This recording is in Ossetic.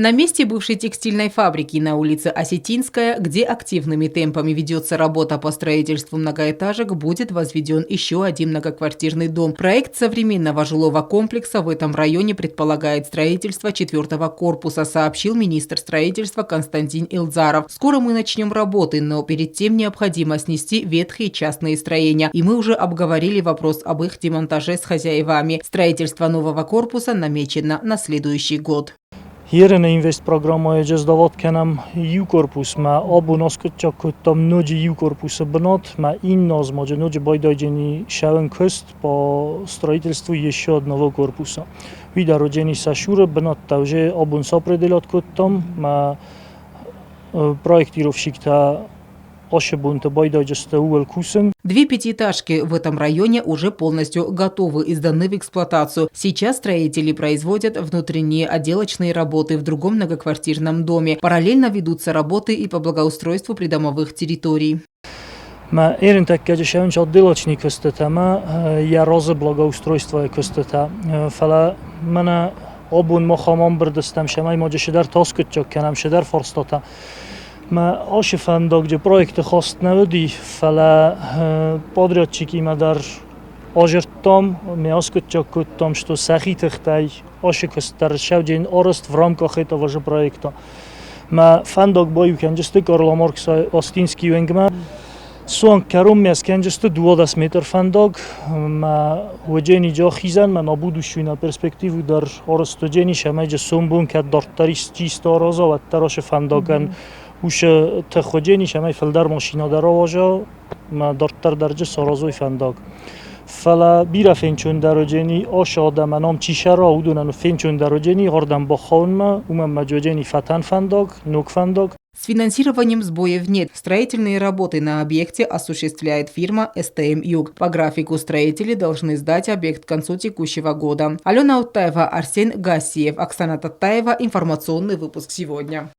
На месте бывшей текстильной фабрики на улице Осетинская, где активными темпами ведется работа по строительству многоэтажек, будет возведен еще один многоквартирный дом. Проект современного жилого комплекса в этом районе предполагает строительство четвертого корпуса, сообщил министр строительства Константин Илдзаров. Скоро мы начнем работы, но перед тем необходимо снести ветхие частные строения. И мы уже обговорили вопрос об их демонтаже с хозяевами. Строительство нового корпуса намечено на следующий год. Ерыны Инвестпрограммӕйы сдавать кӕнӕм иу корпусмӕ. Абон аскъуыддзаг кодтам ноджы иу корпусы бынат, мӕ иннӕ аз ма ноджы байдайдзӕни сӕвын куыст по строительству еще одного корпуса. Уый дӕр уыдзӕни Сашуры бынӕттӕ уже абон сопределять кодтам, мӕ проектировщиктӕ ашы бонты байдайдзысты ууыл кусын. Две пятиэтажки в этом районе уже полностью готовы и сданы в эксплуатацию. Сейчас строители производят внутренние отделочные работы в другом многоквартирном доме. Параллельно ведутся работы и по благоустройству придомовых территорий. Мӕ эринтӕккӕджы сӕвынч отделочный куыстытӕ мӕ йӕ разы благоустройствойы куыстытӕ. Фӕлӕ мӕнӕ абон мах ам ӕмбырд стӕм, цӕмӕй ма седӕр таскъуыддзаг кӕнӕм седӕр фарстатӕ. Мӕ ашы фӕндаджы проекты хаст нӕ уыди, фӕлӕ подрядчикимӕ дӕр азырдтам, ме аскъуыддзаг кодтам, что сӕхи тыхтӕй ашы куыст дӕр сӕвджен арӕзт в рамках этого же проекта. Мӕ фӕндаг баиу кӕнджысты Карла Маркса Остинский уынгмӕ. Суанг кӕронмӕ скӕнджысты 12 метр фӕндаг, мӕ уыджени джа хизӕн, мӕ на будущую на перспективу дӕр арӕзт уыджени, сӕмӕй сомбон кӕд дарддӕр чисто араза, уӕддӕр ашы фӕндагӕн ушы тых уыджени, сӕмӕй фылдӕр машина дӕр ауаза, мӕ дарддӕр дӕр джы саразой фӕндаг. Фӕлӕ бирӕ фенчондӕр уыджени ашы адӕмӕн ам чи сӕра, уыдонӕн фенчондӕр уыджени ардӕм бахауынмӕ, уымӕн мӕ уыджени фӕтӕн фӕндаг, ног фӕндаг. С финансированием сбоев нет. Строительные работы на объекте осуществляет фирма «СТМ Юг». По графику строители должны сдать объект к концу текущего года. Алена Уттаева, Арсен Гасиев, Оксана Татаева. Информационный выпуск сегодня.